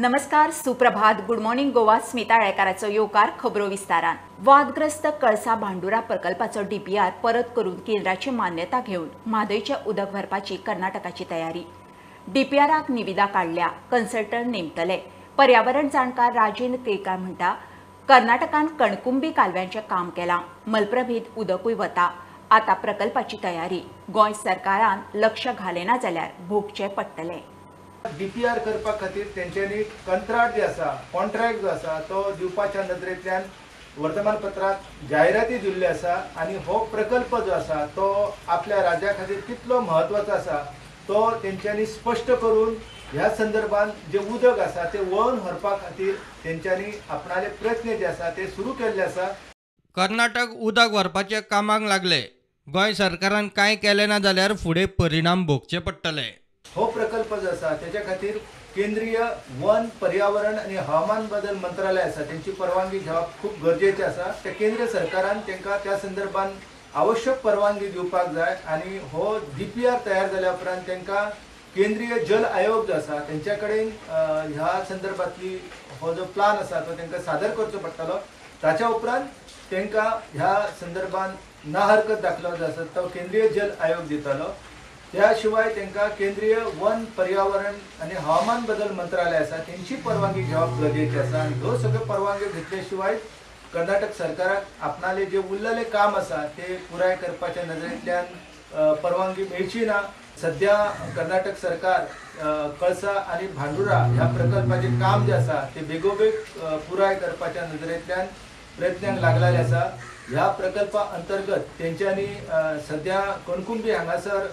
नमस्कार, सुप्रभात, good morning Goa. Smita आळेकाराचो येवकार खबरो विस्तारान. वादग्रस्त कळसा भांडुरा प्रकल्पाचो डीपीआर परत करून केंद्राची मान्यता घेवन म्हादयचें उदक भरपाची कर्नाटकाची तयारी. डीपीआराक निविदा काडल्या, कन्सल्टंट नेमतले. पर्यावरण जाणकार राजेंद्र केळकार म्हणटा, कर्नाटकान कणकुंबी कालव्यांचें काम केलां, मलप्रभेंत उदकूय वता. आतां प्रकल्पाची तयारी. गोंय सरकारान लक्ष घालें ना जाल्यार भोगचें पडटलें. डीपीआर करपा खातीर तेंच्यांनी कंत्राट जे आसा, कॉन्ट्रॅक्ट जो आसा तो दिवपाच्या नदरेंतल्यान वर्तमानपत्रांत जायराती दिल्ल्यो आसा आनी हो प्रकल्प जो आसा तो आपल्या राज्या खातीर कितलो म्हत्वाचो आसा तो तेंच्यांनी स्पश्ट करून ह्या संदर्भात जे उदक आसा ते वळून व्हरपा खातीर तेंच्यांनी आपणाले प्रयत्न जे आसा ते सुरू केल्ले आसा. कर्नाटक उदक व्हरपाच्या कामाक लागले. गोंय सरकारान कांय केलें ना जाल्यार फुडें परिणाम भोगचे पडटले. हो प्रकल्प जो आसा तेच्या खातीर केंद्रीय वन पर्यावरण आनी हवामान बदल मंत्रालय आसा तेंची परवानगी घेवप खूब गरजेचें आसा. त्या केंद्र सरकारान तांकां त्या संदर्भात आवश्यक परवानगी दिवपाक जाय आनी हो डीपीआर तयार जाल्या उपरांत तांकां केंद्रीय जल आयोग जो आसा तेंच्या कडेन ह्या संदर्भातली हो जो प्लान आसा तो तांकां सादर करचो पडटलो. ताच्या उपरांत तांकां ह्या संदर्भात ना हरकत दाखलो जो आसा तो केंद्रीय जल आयोग दितलो. त्या शिवाय तांकां केंद्रीय वन पर्यावरण आनी हवामान बदल मंत्रालय आसा तेंची परवानगी घेवप गरजेचें आसा आनी ह्यो सगळ्यो परवानग्यो घेतल्या शिवाय कर्नाटक सरकाराक आपणाले जे उरलेलें काम आसा ते पुराय करपाच्या नदरेंतल्यान परवानगी मेळची ना. सद्या कर्नाटक सरकार कळसा आनी भांडुरा ह्या प्रकल्पाचें काम जें आसा ते बेगोबेग पुराय करपाच्या नदरेंतल्यान प्रयत्नांक लागलेले आसा. ह्या प्रकल्पा अंतर्गत तेंच्यांनी सद्या कणकुंबी हांगासर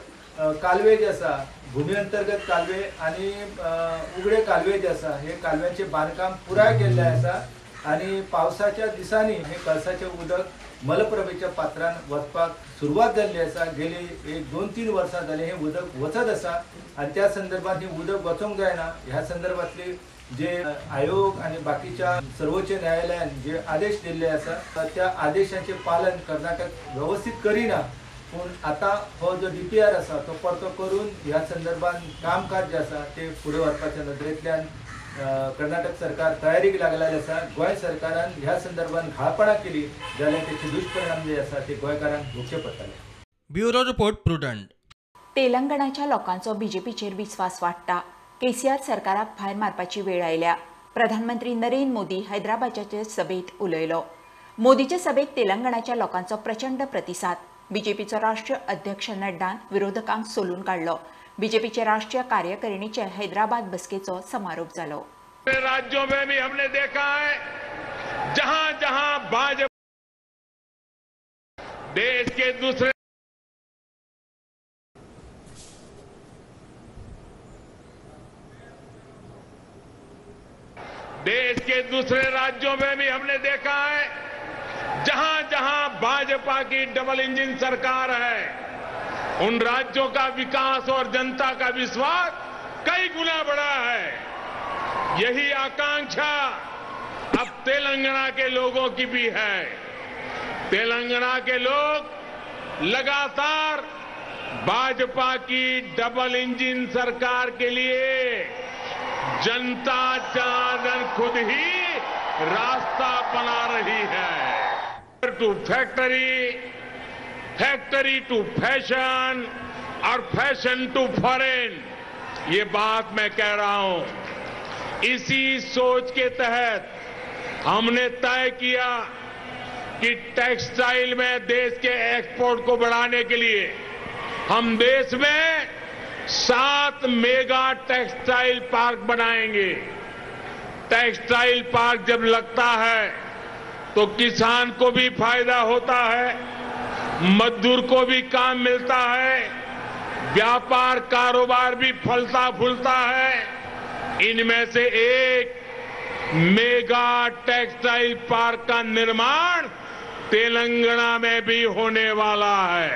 कालवे जे आसा, भूमी अंतर्गत कालवे आनी उगडे कालवे जे आसा हे कालव्यांचें बांदकाम पुराय केल्लें आसा आनी पावसाच्या दिसांनी हे कळसाचें उदक मलप्रभेच्या पात्रान वचपाक सुरवात जाल्ली आसा. गेली एक 2-3 वर्सां जाली हें उदक वचत आसा आनी त्या संदर्भात हें उदक वचोंक जायना. ह्या संदर्भातली जे आयोग आनी बाकीच्या सर्वोच्च न्यायालयान जे आदेश दिल्ले आसा त्या आदेशाचें पालन कर्नाटक वेवस्थीत करिना. पूण आतां हो जो डीपीआर आसा तो परतो करून ह्या संदर्भात कामकाज जें आसा ते फुडें व्हरपाच्या नदरेंतल्यान कर्नाटक सरकार तयारीक लागलेलें आसा. गोंय सरकारान ह्या संदर्भात घाळपणां केली जाल्यार तेचे दुश्परिणाम जे आसा ते गोंयकारांक भोगचे पडटले. Bureau report, Prudent. तेलंगणाच्या लोकांचो बीजेपीचेर विस्वास वाडटा. केसीआर सरकाराक भायर मारपाची वेळ आयल्या. प्रधानमंत्री नरेंद्र मोदी हैदराबादाचे सभेंत उलयलो. मोदीचे सभेक तेलंगणाच्या लोकांचो प्रचंड प्रतिसाद. बीजेपीचो राष्ट्रीय अध्यक्ष नड्डान विरोधकांक सोलून काडलो. बीजेपीचे राष्ट्रीय कार्यकारिणीचे हैदराबाद बसकेचो समारोप जालो. राज्यों में भी हमने देखा है, जहां जहां भाजपा देश के दूसरे राज्यों में भी हमने देखा है, जहां जहां भाजपा की डबल इंजन सरकार है उन राज्यों का विकास और जनता का विश्वास कई गुना बढ़ा है। यही आकांक्षा अब तेलंगाना के लोगों की भी है। तेलंगाना के लोग लगातार भाजपा की डबल इंजन सरकार के लिए जनता जनार्दन खुद ही रास्ता बना रही है। To factory, factory to fashion और फैशन टू फॉरेन, ये बात मैं कह रहा हूं। इसी सोच के तहत हमने तय किया कि टेक्सटाइल में देश के एक्सपोर्ट को बढ़ाने के लिए हम देश में 7 मेगा टेक्सटाइल पार्क बनाएंगे। टेक्सटाइल पार्क जब लगता है तो किसान को भी फायदा होता है, मजदूर को भी काम मिलता है, व्यापार कारोबार भी फलता फूलता है। इनमें से एक मेगा टेक्सटाइल पार्क का निर्माण तेलंगाना में भी होने वाला है।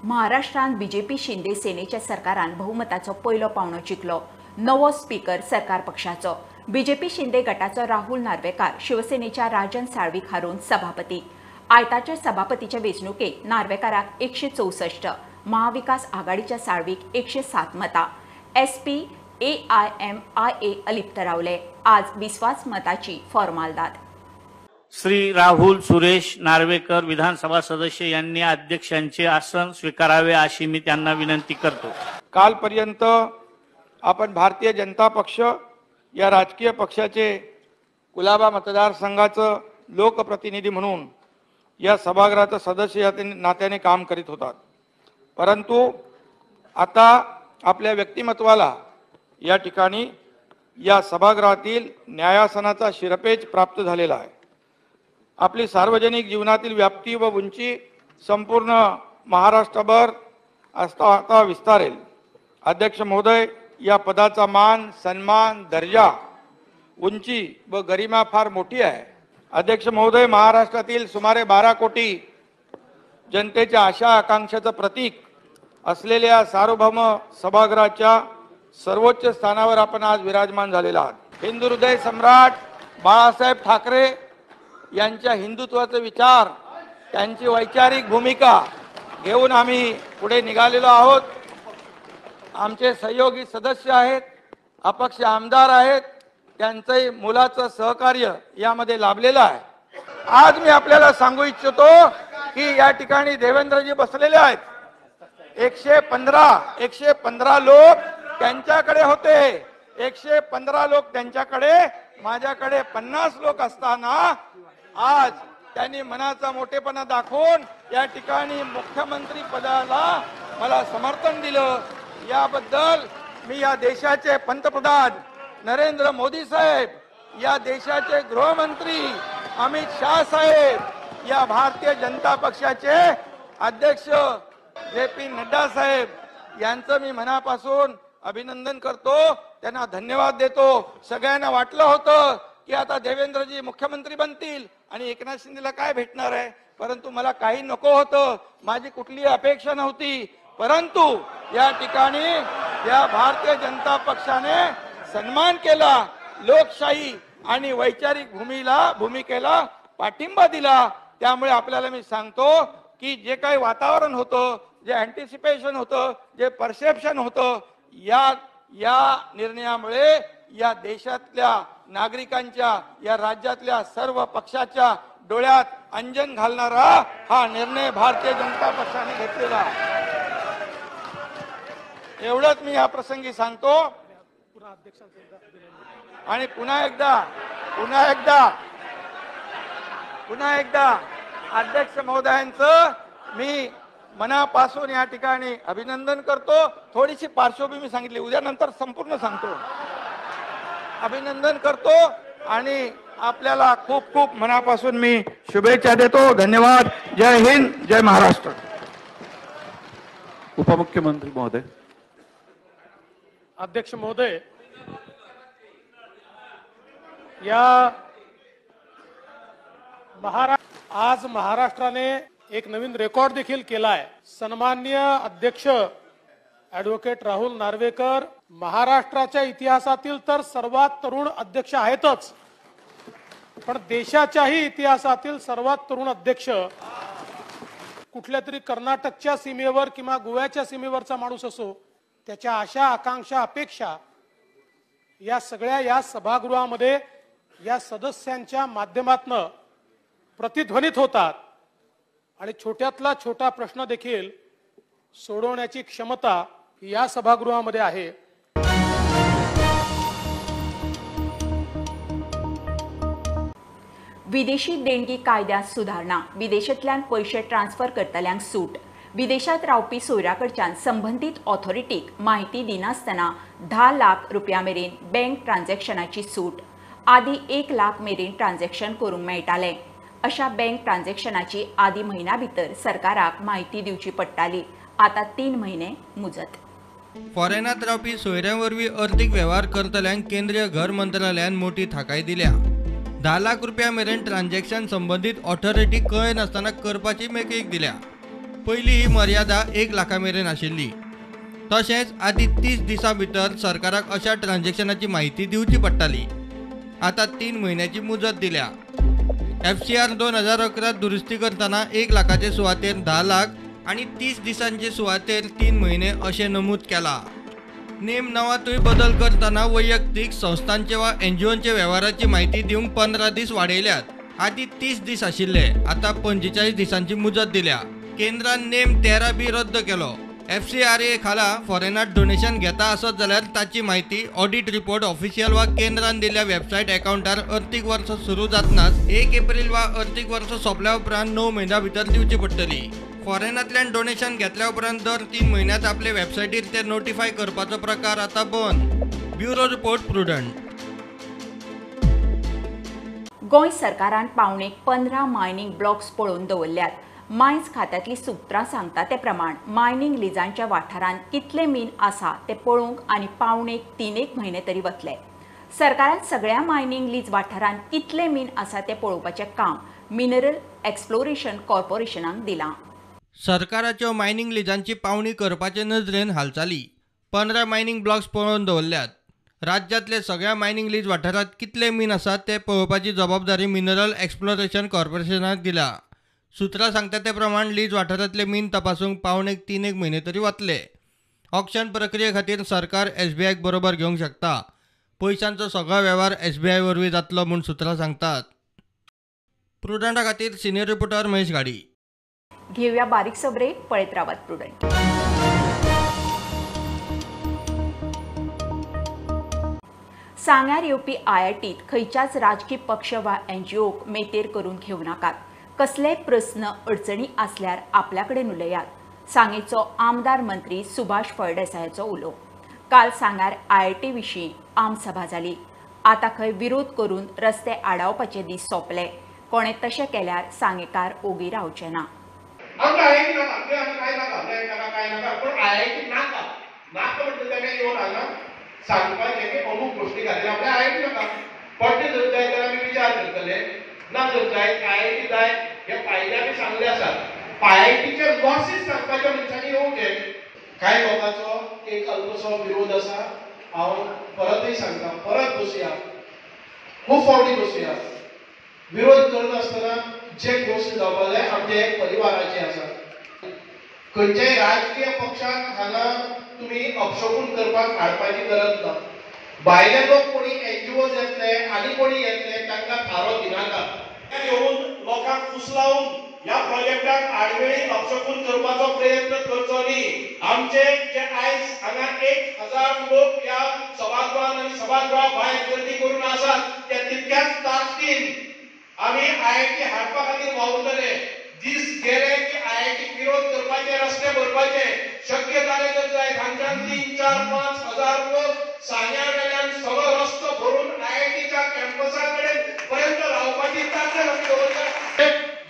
महाराष्ट्रांत बीजेपी शिंदे सेनेच्या सरकारान बहुमताचो पयलो पावणो जिखलो. नवो स्पीकर सरकार पक्षाचो. बीजेपी शिंदे गटाचो राहुल नार्वेकार शिवसेनेच्या राजन साळवीक हारोवन सभापती. आयताच्या सभापतीच्या वेंचणुकेत नार्वेकाराक 164 महाविकास आघाडीच्या साळवीक 107 मतां. SP AIMIA अलिप्त रावले. आज विश्वास मताची फॉर्मालदाद. श्री राहुल सुरेश नार्वेकर विधानसभा सदस्य यांनी अध्यक्षांचे आसन स्वीकारावे अशी मी त्यांना विनंती करतो. कालपर्यंत आपण भारतीय जनता पक्ष या राजकीय पक्षाचे कुलाबा मतदारसंघाचं लोकप्रतिनिधी म्हणून या सभागृहाचा सदस्य या नात्याने काम करीत होतात, परंतु आता आपल्या व्यक्तिमत्वाला या ठिकाणी या सभागृहातील न्यायासनाचा शिरपेच प्राप्त झालेला आहे. आपली सार्वजनिक जीवनातील व्याप्ती व उंची संपूर्ण महाराष्ट्रभर असता आता विस्तारेल. अध्यक्ष महोदय, या पदाचा मान, सन्मान, दर्जा, उंची व गरिमा फार मोठी आहे. अध्यक्ष महोदय, महाराष्ट्रातील सुमारे 12 कोटी जनतेच्या आशा आकांक्षाचं प्रतीक असलेल्या सार्वभौम सभागृहाच्या सर्वोच्च स्थानावर आपण आज विराजमान झालेला आहात. हिंदू हृदय सम्राट बाळासाहेब ठाकरे यांच्या हिंदुत्वाचे विचार, त्यांची वैचारिक भूमिका घेऊन आम्ही पुढे निघालेलो आहोत. आमचे सहयोगी सदस्य आहेत, अपक्ष आमदार आहेत, त्यांचंही मुलाचं सहकार्य यामध्ये लाभलेलं आहे. आज मी आपल्याला सांगू इच्छितो की या ठिकाणी देवेंद्रजी बसलेले आहेत. 115 लोक त्यांच्याकडे होते, 115 लोक त्यांच्याकडे, माझ्याकडे 50 लोक असताना आज त्यांनी मनाचा मोठेपणा दाखवून या ठिकाणी मुख्यमंत्री पदाला मला समर्थन दिलं. याबद्दल मी या देशाचे पंतप्रधान नरेंद्र मोदी साहेब, या देशाचे गृहमंत्री अमित शाह साहेब, या भारतीय जनता पक्षाचे अध्यक्ष जे पी नड्डा साहेब यांचं मी मनापासून अभिनंदन करतो, त्यांना धन्यवाद देतो. सगळ्यांना वाटलं होतं की आता देवेंद्रजी मुख्यमंत्री बनतील आणि एकनाथ शिंदेला काय भेटणार आहे, परंतु मला काही नको होतं, माझी कुठली अपेक्षा नव्हती, परंतु या ठिकाणी या भारतीय जनता पक्षाने सन्मान केला, लोकशाही आणि वैचारिक भूमिकेला पाठिंबा दिला. त्यामुळे आपल्याला मी सांगतो की जे काही वातावरण होतं, जे अँटिसिपेशन होतं, जे परसेप्शन होतं, या या निर्णयामुळे या देशातल्या नागरिकांच्या, या राज्यातल्या सर्व पक्षाच्या डोळ्यात अंजन घालणारा हा निर्णय भारतीय जनता पक्षाने घेतलेला. एवढंच मी या प्रसंगी सांगतो आणि पुन्हा एकदा पुन्हा एकदा पुन्हा एकदा अध्यक्ष महोदयांचं मी मनापासून या ठिकाणी अभिनंदन करतो. थोडीशी पार्श्वभूमी सांगितली, उद्या नंतर संपूर्ण सांगतो. अभिनंदन करतो आणि आपल्याला खूप खूप मनापासून मी शुभेच्छा देतो. धन्यवाद. जय हिंद, जय महाराष्ट्र. उपमुख्यमंत्री महोदय. अध्यक्ष महोदय, या आज महाराष्ट्राने एक नवीन रेकॉर्ड देखील केला आहे. सन्माननीय अध्यक्ष ॲडव्होकेट राहुल नार्वेकर महाराष्ट्राच्या इतिहासातील तर सर्वात तरुण अध्यक्ष आहेतच, पण देशाच्याही इतिहासातील सर्वात तरुण अध्यक्ष, कुठल्या तरी कर्नाटकच्या सीमेवर किंवा गोव्याच्या सीमेवरचा माणूस असो, त्याच्या आशा आकांक्षा अपेक्षा या सगळ्या या सभागृहामध्ये या सदस्यांच्या माध्यमातून प्रतिध्वनित होतात आणि छोट्यातला छोटा प्रश्न देखील सोडवण्याची क्षमता या सभागृहामध्ये आहे. विदेशी देणगी कायद्यात सुधारणा, विदेशांतल्यान पयशे ट्रान्सफर करतल्यांक सूट, विदेशात रावपी सोयऱ्या कडच्यान संबंदीत ऑथॉरिटीक माहिती दिनासतना 10 लाख रुपया मेरेन बँक ट्रान्झॅक्शनाची सूट, आदी 1 लाख मेरेन ट्रान्झॅक्शन करूंक मेळटालें. अशा बँक ट्रान्झॅक्शनाची आदी म्हयन्या भितर सरकाराक माहिती दिवची पडटाली, आतां 3 म्हयने मुजत. फॉरेनात रावपी सोयऱ्यां वरवीं अर्थीक वेव्हार करतल्यांक केंद्रीय घर मंत्रालयान मोठी थाकाय दिल्या. 10 लाख रुपया मेरेन ट्रान्झॅक्शन संबंदीत ऑथॉरिटी कळय नासतना करपाची मेकळीक दिल्या. पयलीं ही मर्यादा 1 लाखा मेरेन आशिल्ली. तशेंच आदी 30 दिसां भितर सरकाराक अशा ट्रान्झॅक्शनाची माहिती दिवची पडटाली, आतां 3 म्हयन्याची मुजत दिल्या. FCR 2011 दुरुस्ती करतना 1 लाखाचे सुवातेर 10 लाख आनी 30 दिसांचे सुवातेर 3 म्हयने अशें नमूद केलां. नेम 9तूय बदल करतना वैयक्तीक संस्थांचे वा एनजीओंचे वेव्हाराची म्हायती दिवंक 15 दीस वाडयल्यात. आदी 30 दीस आशिल्ले, आतां 45 दिसांची मुजत दिल्या. केंद्रान नेम 13 बी रद्द केलो. FCRA खाला फॉरेनात डोनेशन घेता आसत जाल्यार ताची म्हायती ऑडिट रिपोर्ट ऑफिशियल वा केंद्रान दिल्ल्या वेबसायट अकाउंटार अर्थीक वर्स सुरू जातनाच 1 एप्रिल वा अर्थीक वर्स सोंपल्या उपरांत 9 म्हयन्या भितर दिवची पडटली. फॉरेनांतल्यान डोनेशन घेतल्या उपरांत दर 3 म्हयन्यांत आपले वेबसायटीर ते नोटिफाय करपाचो प्रकार आतां बंद. Bureau report, Prudent. Goa सरकारान 15.75 मायनिंग ब्लॉक्स पळोवन दवरल्यात. मायन्स खात्यांतली सुत्रां सांगता ते प्रमाण मायनिंग लिजांच्या वाठारांत कितले मीन आसा ते पळोवंक आनी 2.75-3 म्हयने तरी वतले. सरकारान सगळ्या मायनिंग लीज वाठारांत कितले मीन आसा ते पळोवपाचें काम मिनरल एक्सप्लोरेशन कॉर्पोरेशनाक दिलां. सरकाराच्यो मायनिंग लिजांची पावणी करपाचे नजरेन हालचाली. 15 मायनिंग ब्लॉक्स पळोवन दवरल्यात. राज्यांतले सगळ्या मायनिंग लीज वाठारांत कितले मीन आसात ते पळोवपाची जबाबदारी मिनरल एक्सप्लोरेशन कॉर्पोरेशनाक दिला. सुत्रां सांगता ते प्रमाण लीज वाठारांतले मीन तपासूंक 2.75-3 म्हयने तरी वतले. ऑक्शन प्रक्रिये खातीर सरकार SBIक बरोबर घेवंक शकता. पयशांचो सगळो वेव्हार SBI वरवीं जातलो म्हूण सुत्रां सांगतात. प्रुडंटा खातीर सिनियर रिपोर्टर महेश गाडी. घेवया बारीकसो ब्रेक, पळयत रावात प्रुडंट. सांग्यार येवपी IITत खंयच्याच राजकी पक्ष वा एनजीओक मेतेर करून घेवं नाकात. कसलेय प्रस्न अडचणी आसल्यार आपल्या कडेन उलयात. सांगेचो आमदार मंत्री सुभाष फळदेसायाचो उलो. काल सांग्यार IIT विशीं आमसभा जाली. आतां खंय विरोध करून रस्ते आडावपाचे दीस सोंपले. कोणें तशें केल्यार सांगेकार ओगी रावचे ना. आमकां IIT नाका, काय नाका, नाका काय नाका, पूण IIT नाका नाका म्हणटा तेणें येवन हांगा सांगपाचें की अमूक गोश्टी खातीर आपल्या IIT नाका. पडटे जर जाय जाल्यार आमी विचार करतले, ना जर जाय IIT जाय हे फायदे आमी सांगले आसात. IITचे लॉसीस सांगपाच्या मनशांनी येवचे. कांय लोकांचो एक अल्पसो विरोध आसा. हांव परतय सांगता, परत बसया, खूब फावटी बसया. विरोध करनासतना जे गोश्ट जावपा जाय आमच्या एक परिवाराचे आसा. खंयच्याय राजकीय पक्षाक हांगा तुमी अपशकून करपाक हाडपाची गरज ना. भायले लोक कोणी एनजीओज येतले आनी कोणी येतले तांकां थारो दिनाका. येवन लोकांक फुसलावन ह्या प्रोजेक्टाक आडवेळी अपशकून करपाचो प्रयत्न करचो न्ही. आमचे जे आयज हांगा 1000 लोक ह्या सभागृहान आनी सभागृहा भायर गर्दी करून आसात त्या तितक्याच ताकदीन आमी IIT हाडपा खातीर वावुरतले. दीस गेले की IIT विरोध करपाचे, रस्ते भरपाचे शक्य जाले तर जायत. हांगच्यान 3, 4, 5 हजार लोक सांग्या वेल्यान सगळो रस्तो भरून IITच्या कॅम्पसा कडेन पर्यंत रावपाची ताकद आमी दवरता.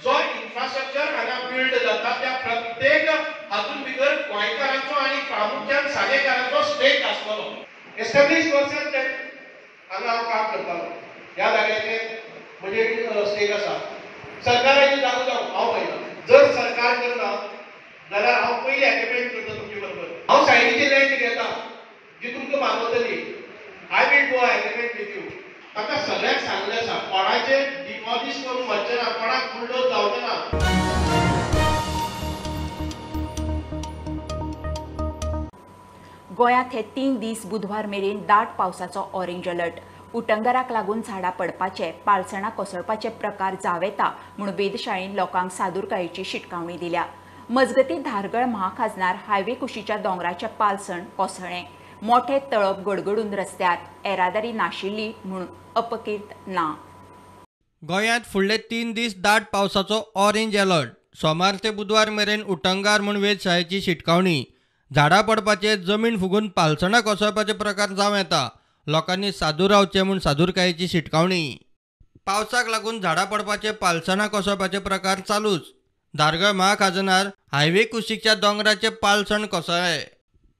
जो इन्फ्रास्ट्रक्चर हांगा बिल्ड जाता त्या प्रत्येक हातून भितर गोंयकारांचो आनी प्रामुख्यान सांगेकारांचो स्टेक आसतलो. एस्टॅब्लिश वर्सान हांगा हांव काम करतालो. ह्या जाग्याचेर म्हणजे स्टेक आसा. सरकाराची जागो जावं हांव पळयना. जर सरकार करना जाल्यार हांव पयली एग्रीमेंट करता तुमचे बरोबर. हांव सायडीची लँड घेता जी तुमकां मागवतली. I will do agreement with you. ताका सगळ्यांक सांगलें आसा, कोणाचेर डिमॉलिश करून वचचें ना, कोणाक बुलडोज जावचें ना. गोंयांत हे 3 दीस बुधवार मेरेन दाट पावसाचो ऑरेंज अलर्ट. उटंगराक लागून झाडां पडपाचे, पालसणां कोसळपाचे प्रकार जावं येता म्हूण वेधशाळेन लोकांक सादुरकायेची शिटकावणी दिल्या. मजगतीं धारगळ महाखाजनार हायवे कुशीच्या दोंगराचें पालसण कोसळ्ळें. मोठे तळप गडगडून रस्त्यार येरादारी नाशिल्ली म्हूण अपकीर्त ना. गोंयांत फुडले 3 दीस दाट पावसाचो ऑरेंज अलर्ट. सोमार ते बुधवार मेरेन उटंगार म्हूण वेधशाळेची शिटकावणी. झाडां पडपाचे, जमीन फुगून पालसणां कोसळपाचे प्रकार जावं येता. लोकांनी सादूर रावचें म्हूण सादुरकायेची शिटकावणी. पावसाक लागून झाडां पडपाचे, पालसणां कोसळपाचे प्रकार चालूच. धारगळ महाखाजनार हायवे कुशीकच्या दोंगराचें पालसण कोसळ्ळें.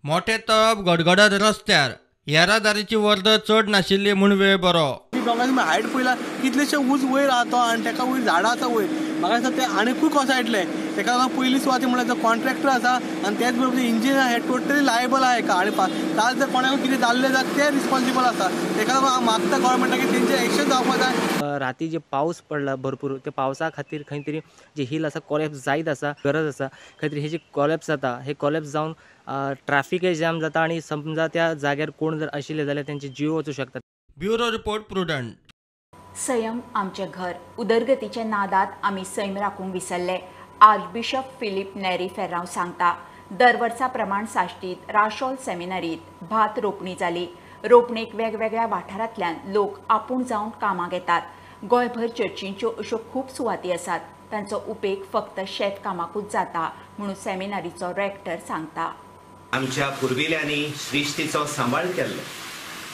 मोठे तळप गडगडत रस्त्यार. येरादारीची वर्दळ चड नाशिल्ली म्हूण वेळ बरो. दोंगराची हायट पळयला कितलेशे ऊंच वयर आहा तो आनी तेका वयर झाडां आसा वयर. म्हाका दिसता ते आनीकूय कोसळटले. तेका लागून पयली सुवाती म्हणल्यार जो कॉन्ट्रॅक्टर आसा आनी तेच बरोबर इंजिनियर हे टोटली लायबल आहा हेका. आनी काल जर कोणाकूय कितें जाल्लें जाल्यार ते रिस्पॉन्सिबल आसा. तेका लागून हांव मागता गव्हर्मेंटाक की तेंचेर एक्शन जावपाक जाय. राती जे पावस पडला भरपूर, त्या पावसा खातीर खंय तरी जे हिल आसा कोलॅप्स जायत आसा. गरज आसा खंय तरी हे जे कोलॅप्स जाता, हे कोलॅप्स जावन ट्राफिकय जाम जाता आनी समजा त्या जाग्यार कोण जर आशिल्ले जाल्यार तेंचे जीव वचूं शकता. Bureau report, Prudent. सैम आमचें घर, उदरगतीच्या नादात आमी सैम राखूंक विसरले. आर्चबिशप फिलीप नेरी फेर्रांव सांगता, दरवर्सा प्रमाण साश्टीत राशोल सेमिनारीत भात रोपणी जाली. रोपणेक वेगवेगळ्या वाठारांतल्यान लोक आपूण जावन कामाक येतात. गोंयभर चर्चींच्यो अश्यो खूब सुवाती आसात, तांचो उपेग फक्त शेत कामाकूच जाता म्हणून सेमिनारीचो रेक्टर सांगता. आमच्या पुर्विल्यांनी सृश्टीचो सांबाळ केल्लो.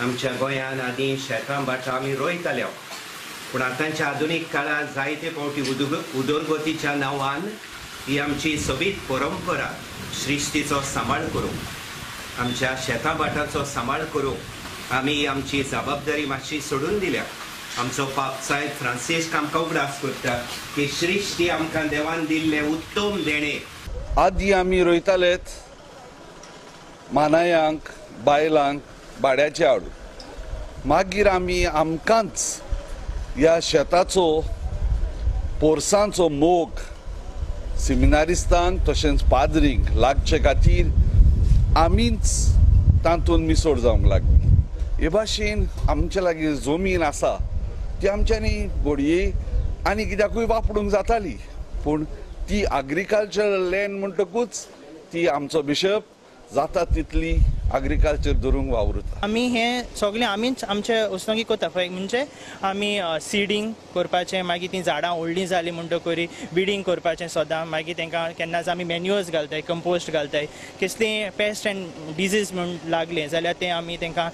आमच्या गोंयांत आदीं शेतां भाटां आमी रोयताले, पूण आतांच्या आधुनीक काळार जायते फावटी उदरगतीच्या नांवान ही आमची सोबीत परंपरा सृश्टीचो सांबाळ करूंक, आमच्या शेतां भाटांचो सांबाळ करूंक आमी आमची जबाबदारी मातशी सोडून दिल्या. आमचो पाप सायब फ्रांसिस्क आमकां उगडास करता की सृश्टी आमकां देवान दिल्लें उत्तम देणें. आदीं आमी रोयतालेच मानायांक, बायलांक भाड्याचे हाडून. मागीर आमी आमकांच ह्या शेताचो, पोरसांचो मोग सिमिनारिस्तांक तशेंच पाद्रींक लागचे खातीर आमीच तातूंत मिसोड जावंक लागली. हे भाशेन आमचे लागीं जमीन आसा ती आमच्यांनी घडये आनी कित्याकूय वापरूंक जाताली, पूण ती एग्रीकल्चरल लँड म्हणटकूच ती आमचो बिशप जाता तितली एग्रीकल्चर धरूंक वावरता. आमी हें सगळें आमीच आमचे उसनोगी करता. म्हणजे आमी सिडींग करपाचें, मागीर तीं झाडां व्हडलीं जालीं म्हणटकूच विडींग करपाचें सदां, मागीर तांकां केन्नाच आमी मॅन्युअर्स घालताय, कंपोस्ट घालताय. कसलीं पेस्ट एंड डिजीज म्हूण लागलें जाल्यार तें आमी तांकां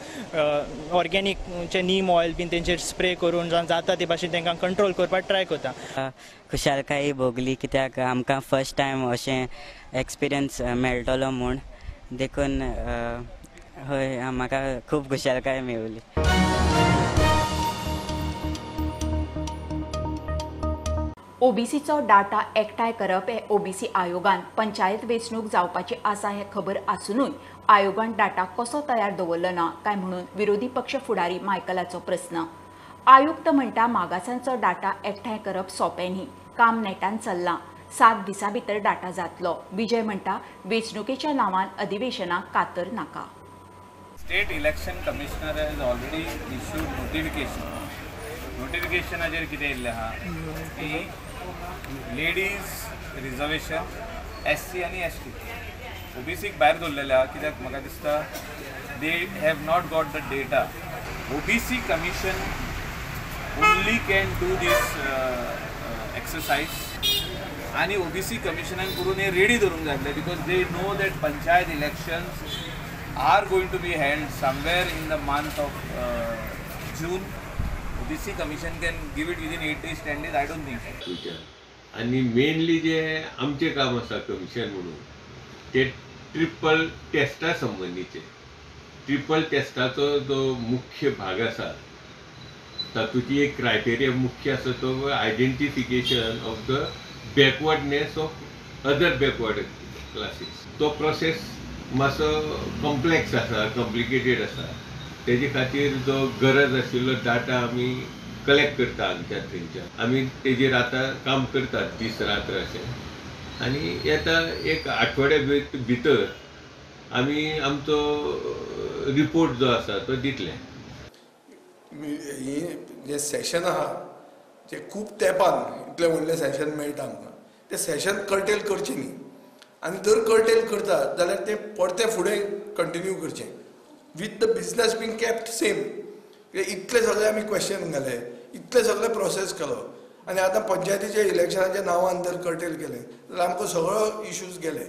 ऑर्गेनीक नीम ऑयल बीन तेंचेर स्प्रे करून जाता ते भाशेन तांकां कंट्रोल करपाक ट्राय करता. खुशालकाय भोगली कित्याक आमकां फर्स्ट टायम अशें एक्सपिरियन्स मेळटलो म्हूण, देखून हय म्हाका खूब खुशालकाय मेळली. ओबीसीचो डाटा एकठांय करप हे ओबीसी आयोगान पंचायत वेंचणूक जावपाची आसा हें खबर आसुनूय आयोगान डाटा कसो तयार दवरलो ना काय म्हणून विरोधी पक्ष फुडारी मायकलाचो प्रस्न. आयुक्त म्हणटा मागासांचो डाटा एकठांय करप सोंपें न्ही, काम नेटान चल्लां, 7 दिसां भितर डाटा जातलो. विजय म्हणटा वेंचणुकेच्या नांवान अधिवेशनाक कातर नाका. State election commissioner has already issued notification. नोटिफिकेशनाचेर कितें येयल्लें आहा की लेडीज रिजर्वेशन SC आनी ST, ओबीसीक भायर दवरलेलें आहा कित्याक म्हाका दिसता they have not got the data. OBC commission only can do this exercise आनी ओबीसी कमिशनान करून हे रेडी धरूंक जाय आसलें, because they know that panchayat elections are going to be held somewhere in the month of June. OBC commission can give it within 8 days, 10 days, I don't think. आनी mainly जे आमचें काम आसा commission म्हणून ते triple टेस्टा संबंदीचे. Triple टेस्टाचो जो मुख्य भाग आसा तातूंत एक क्रायटेरिया मुख्य आसा तो identification of the backwardness of other backward classes. तो प्रोसेस मातसो कॉम्प्लेक्स आसा, कॉम्प्लिकेटेड आसा. तेजे खातीर जो गरज आशिल्लो डाटा आमी कलेक्ट करता आमच्या थंयच्यान. आमी तेजेर आतां काम करतात दीस रात्र अशें, आनी येता एक आठवड्या भितर आमी आमचो रिपोर्ट जो आसा तो दितले. ही जें सेशन आहा जें खूब तेंपान इतलें व्हडलें सेशन मेळटा आमकां, तें सेशन कर्टेल करचें न्ही, आनी जर कर्टेल करता जाल्यार तें परतें फुडें कंटिन्यू करचें with the business being kept same. इतले सगळे आमी क्वेश्चन घाले, इतले सगळे प्रोसेस केलो आनी आतां पंचायतीच्या इलेक्शनाच्या नांवान जर कर्टेल केलें जाल्यार आमकां सगळो इश्यूज गेले.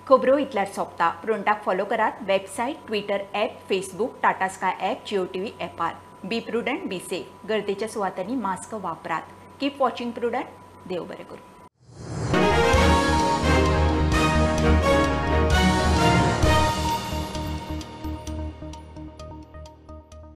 खबरो इतल्यार सोंपता. प्रुडंटाक फॉलो करात website, Twitter app, Facebook, Tata Sky app, Jio TV ॲपार. Be prudent, be safe. गर्देच्या सुवातांनी मास्क वापरात. Keep watching Prudent. देव बरें करूं.